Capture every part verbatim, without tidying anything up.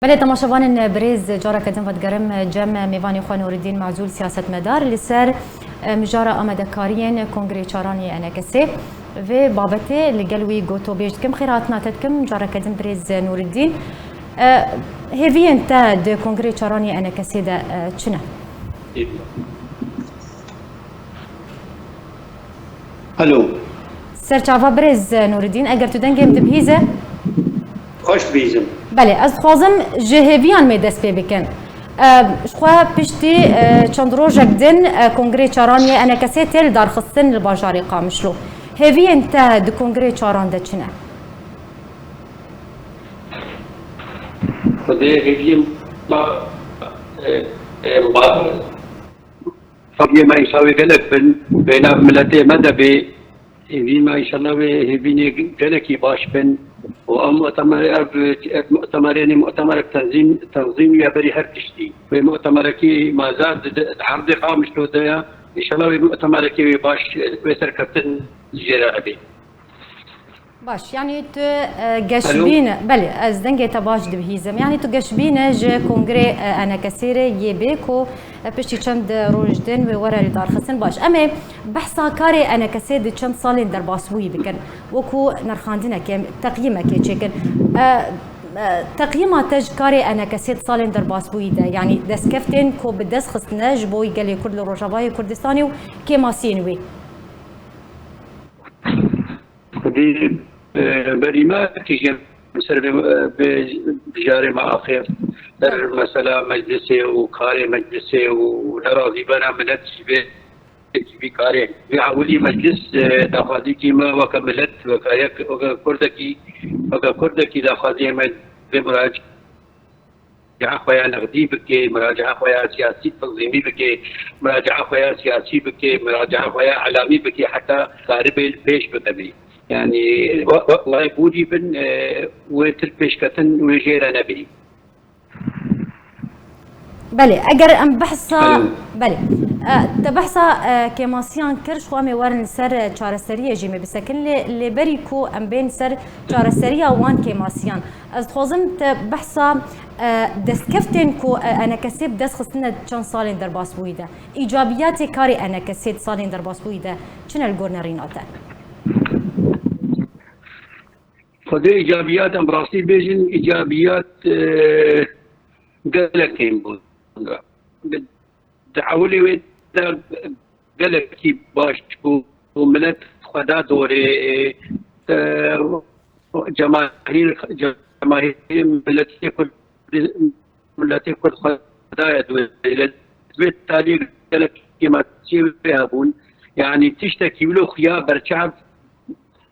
Belê, temaşevanên birêz, careke din vedigerim cem mêvanê xwe Nûreddîn Mezûl, siyasetmedar li ser, e, mijara amadekariyên Kongrê Çaran yê E N K S'ê. Vê babetê li gel wî gotobêj dikim. Xêr hatina te dikim, careke din birêz Nûreddîn. E, hêviyên te di Kongrê Çaran yê E N K S'ê de, e, çi ne? Alo. Serçava birêz Nûreddîn, eger tu dengê min dibihîze. Xweş dibihîzim. Belê, ez dixwazim ji hêviyan me dest pê bikin. E, ji xwe piştî, e, çend rojek din, e, Kongrê Çaran yê E N K S'ê tê lidarxistin li bajarê Qamişlo. Hêviyên te di Kongrê Çaran de çi ne? Xwedê hêviyên ma, e, e, ma, Xwediyê me înşallah wê gelek bin, bêhna miletê me de bê. Hêvî me înşallah wê hêvînê gelekî baş bin. Û ev mu'temer, ev, ev mu'temerê nê mu'temerek tenzîm, tenzîm ya berî her tiştî. Wê mu'temerekî me zar di, di, di erdê Qamişlo de ya. Înşallah wê mu'temerekî wê baş, wê serkeftin jê re hebê. Baş, yanî tu, e, Alo? Geşbîn e, belê, ez dengê te baş dibihîzim. Yanî tu geşbîn e ji kongrê, e, E N K S'ê re yê bê ku, e, piştî çend roj din wê were lidarxistin. Baş, em ê behsa karê E N K S'ê di çend salên derbasbûyî bikin. Wekû nirxandinekê, teqyîmekê çêkin. E, e, teqyîma te ji karê E N K S'ê di salên derbasbûyî de, yanî destkeftên ku bi dest xistine ji bo gelê Kurd li Rojavayê Kurdistanê û kêmasiyên wê. Xwedî, e, berî me tîjên ser vê, e, bi, bijarê me axir. Ser mesela meclisê û karê meclisê û nerazîbûna milet ji vê, ji vî karê. Vê ewilî meclis, e, daxwazîkî me weke milet, weke yek, weke kurdekî, weke kurdekî daxwaziyê me vê mirac- muraca'a xwe ya nexdî bike, muraca'a xwe ya siyasî tenzîmî bike, muraca'a xwe ya siyasî bike, muraca'a xwe ya elamî bike, heta karibe li pêş bikeve. Yanî, we, we, we bûrî bin, e, wê til pêşketin wê jê re nebî. Belê, eger em behsa, Alo. Belê. E, te behsa, e, kêmasiyan kir, ji xwe em ê werin li ser, e, çareseriyê jî me bisekin, lê, lê berî ku em bên ser çareseriya wan kêmasiyan, ez dixwazim te behsa, e, destkeftên ku, e, E N K S'ê bi dest xistine çend salên derbasbûyî de, îcabiyatê karê E N K S'ê di salên derbasbûyî de çi ne li gor nerîna te? Xwedê îcabiyat, em rastî bêjin, îcabiyat, e, gelek kêm bûn. Di, di ewilî wê de gelekî baş bû û milet xwe da dorê, e, cemahîr, cemahîrê miletê Kurd, miletê Kurd xwe daye dorê. Li vê talî gelek kêmasiyê wê hebûn. Yanî tiştekî wilo xuya berçav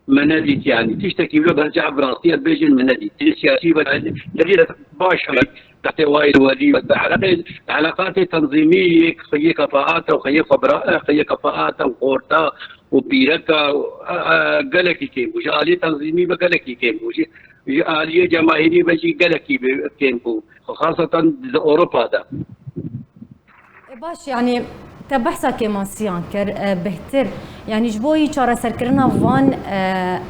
me nedît, yanî tiştekî wilo berca bi rastî ez bêjin me nedît. Tê siyasî ve derî baş e, tahtê wayê welî ve eleqê, eleqatê tenzîmî yê xeyê kefaata û xeyê xwe bira, xeyê kefaata û xorta û pîreka, e, e, gelekî kêm bû. Ji aliyê tenzîmî ve gelekî kêm bû. Ji, ji aliyê cemahîrî ve jî gelekî bi-, kêm bû. Xaseten di Ewropa de. E, baş, yanî te behsa kêmasiyan kir, e, bêhtir. Yanî ji bo yî çareserkirina van, e,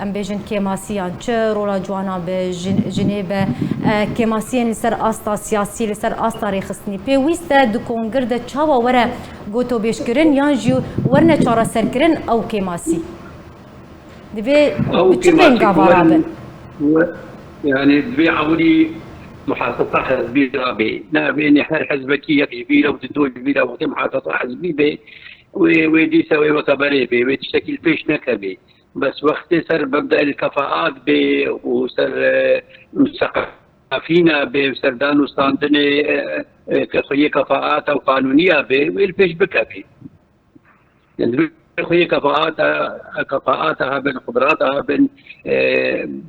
em bêjin kêmasiyan, çi rola ciwana bi jin-, jinê be, e, kêmasiyên li ser asta siyasî, li ser asta rêxistinî, pêwîst e di kongir de çawa were gotobêjkirin yan jî werine çareserkirin ew kêmasî? Divê Ew bi çi kêmasî vengava ku werin, rabin? We, yani divê ewilî muhasesa hizbî rabê. Navê her hizbekî yek ji bîr ew dido ji bîr ew wextê muhasesa hizbî bê. Wê, wê dîsa wê weke berê bê. Wê tiştekî li pêş nekevê. Bes wextê ser mebde'il kefaat bê û ser, e, museqafîna bê û ser dan û standinê, e, e, ke xweyê kefaata û qanûniya bê, wê li pêş bikevê. Divê xweyê kefaata, kefaata hebin, qudrata hebin, e,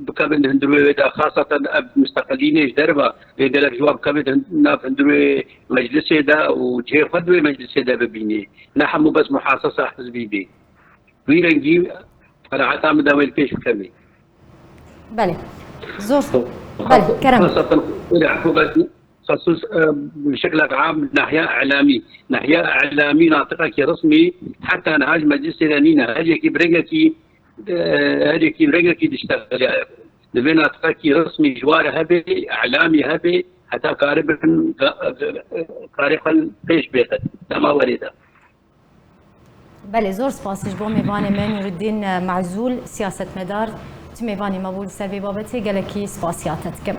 bikevin hundirwê wê de, xaseten ev musteqilînê ji derve, vê gelek ji wan bikevin hun-, nav hundirwê meclisê de û cihê xwe di wê meclisê de bibînê. Ne hemû bes muhasesa hizbî bê. Wî rengî qenaeta min de wê li pêş bikevê. Belê. Zor. Belê, kerem. Xaseten, xesus, e, bi şeklek am nahiya elamî. Nahiya elamî natiqekî resmî heta niha ji meclisê de nîne. Her yekî bi rengekî, e, her yekî bi rengekî diştexile. Divê natiqekî resmî ji wa re hebe, elamî hebe, heta karibin karê xwe pêş bêxin dema werê de. Belê, zor spas ji bo mêvanê me Nûreddîn Mezûl, siyasetmedar. Tu mêvanê me bû li ser vê babetê, gelekî spasiya te dikim.